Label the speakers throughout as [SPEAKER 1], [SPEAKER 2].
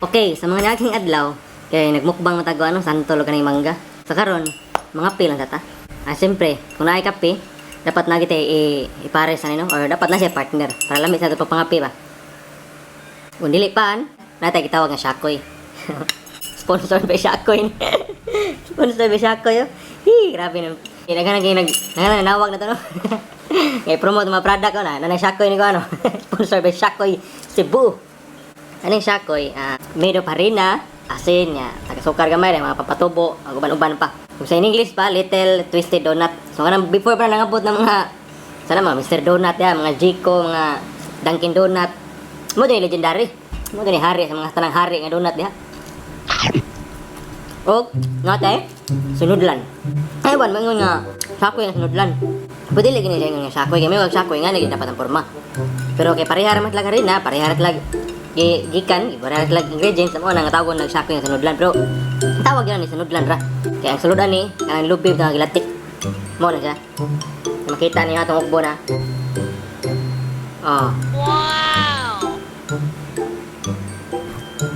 [SPEAKER 1] Okay, sa mga naging adlaw, kay nagmukbang matago ano, santol o kaning mangga. Sa karon, mga lang ta. Ah, siyempre, kung naay kape, dapat na kita ipares ano, or dapat na siya partner para lami sa ato pagpangape ba. Kung dili pa, natay gitawag nga Shakoy. Sponsor by Shakoy. Sponsor by Shakoy. Oh. Hi, grabe na. Nagana nag nagana nawag na to no. Ngay promote mga product ko na, nanay Shakoy ni ko ano. Sponsor by Shakoy Cebu. Aning Shakoy, made of harina, asin niya, saka sukar gamay, mga papatubo, uban-uban pa. Kung sa in English pa, little twisted donut. So kanang before pa nangabot ng mga sana mga Mr. Donut ya, mga Jico, mga Dunkin Donut. Mo ni legendary. Mo ni hari sa mga tanang hari nga donut diha. Og nate sunudlan. Ay wan mangon nga sakoy nga sunudlan. Pwede lagi ni siya nga sakoy kay may wag sakoy nga naging dapat ang porma. Pero kay parehara man talaga rin na, parehara talaga gikan, parehara talaga ingredients mo na nga tawgon nag sakoy nga sunudlan, pero ang tawag yan ni sunudlan ra. Kay ang suludan ni ang lubi nga gilatik. Mo na siya. Makita niyo atong ukbo na. Oh.
[SPEAKER 2] Wow!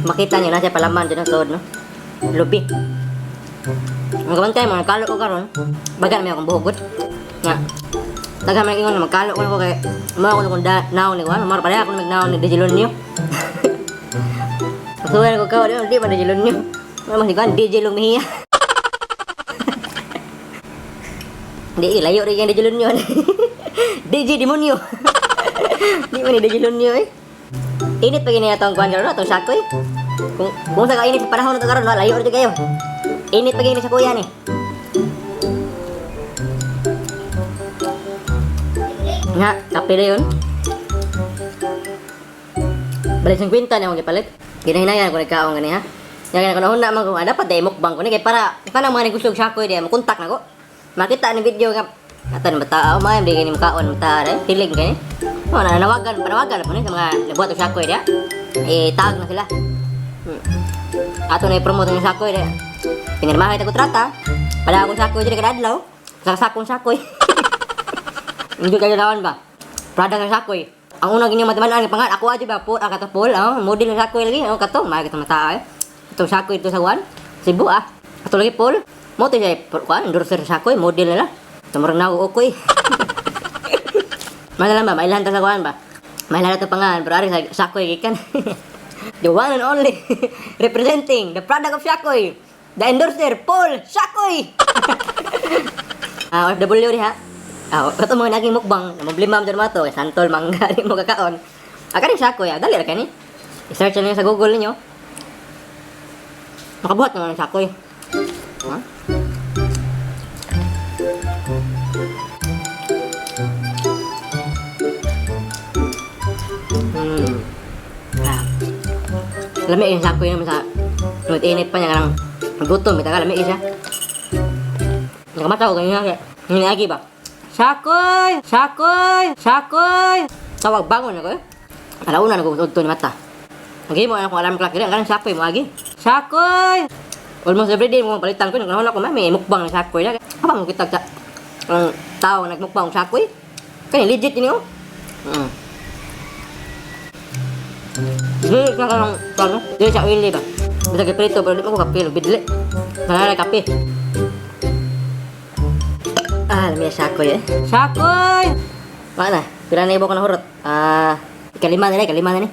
[SPEAKER 1] Makita niyo na siya palaman dyan ang suod, no? Lubi. Ang kabantay, mga kalo ko karon, baga may akong buhok. Nga. Taga may ingon magkalo ko na ko kay mo ako kung da naon ni Juan, maro pareha ako magnaon ni DJ Lonyo. Pasuwan ko ka, di ba DJ Lonyo? Mo si Juan DJ Lumiya. Di layo rin yung DJ Lonyo. DJ Demonyo. Di man ni DJ Lonyo eh. Init pa gini atong kuan karon atong sakoy. Kung sa kainit sa panahon na to karon, layo rin kayo. Init pa gini sa kuya ni. Nga, kape na yun. Balik 50 na akong gipalit. Ginahinayan ko nagkaon gani ha. Nga ko nahuna man ko, dapat dai mukbang ko ni kay para kanang mga nagusog sakoy di mo kontak nako. Makita ni video nga atan bata oh, may di gani mukaon bata re, hilig gani. Oh, nanawagan, panawagan na po ni sa mga nabuhat og sakoy diha. Eh tag na sila. Ato na i-promote ang sakoy diha. Pinirmahay ta kontrata. Pala akong sakoy diri kada adlaw. Sa sakong sakoy. Hindi kayo naman ba? Product ng sakoy. Ang unang inyong matiman-an pangan ako aja ba po ang katapol, oh, model ng sakoy lagi, oh kato, may katong mata eh. Itong sakoy ito sa Juan, Cebu ah. Ato lagi Paul, mo to siya kuan endorser sa sakoy, model nila. Tumurang na ako okoy. Mana lang ba, mailan ta sa kuan ba? Mailan ta pangan, pero ari sa sakoy gikan. The one and only representing the product of Shakoy, the endorser Paul Shakoy. Ah, OFW diha. Ah, kato mga naging mukbang, na problema mo dyan to, santol, mangga, di mo kakaon. Ah, kaning Shakoy, ah, dali ra kani. I-search niyo sa Google ninyo. Makabuhat naman ang Shakoy. Ha? Ah. Lami yung Shakoy naman sa init pa niya karang gutom, ita ka lami siya. Nakamata ko ganyan kaya. Hindi agi ba? Shakoy! Shakoy! Shakoy! Tawag bangon ako eh. Alauna na ko udto ni mata. Naghimo na akong alarm clock dili ang kanang Shakoy mo agi. Shakoy! Almost every day mo palitan ko nagnaon ako may mukbang ng Shakoy na. Kapag mo kitag sa ang tao nagmukbang og Shakoy. Kani legit ini oh. Dili ka kanang ano? Dili siya oily ba? Bisa giprito pero di mo ko kape, bidli. Nanganay kape. Ah, lami Shakoy eh. Shakoy! Mana? Pila na ibo ko na hurot? Ah, ikalima na ni, ikalima na ni.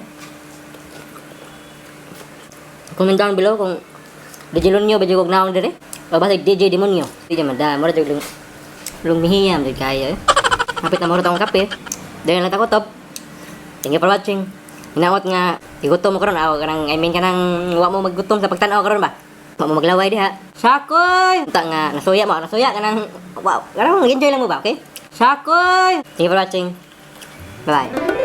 [SPEAKER 1] Comment down below kung DJ Lonyo ba jud naong dire? O ba DJ Demonyo? DJ man da, mura jud lung lungmihiyam jud kayo eh. Hapit na mahurot akong kape. Dayon lang ta ko top. Thank you for watching. Hinaot nga igutom mo karon aw kanang I mean kanang wa mo maggutom sa pagtan-aw karon ba? Wa mo maglaway diha. Shakoy! Unta nga nasuya mo, nasuya kanang wow, kanang enjoy lang mo ba, okay? Shakoy! Thank you for watching. Bye-bye.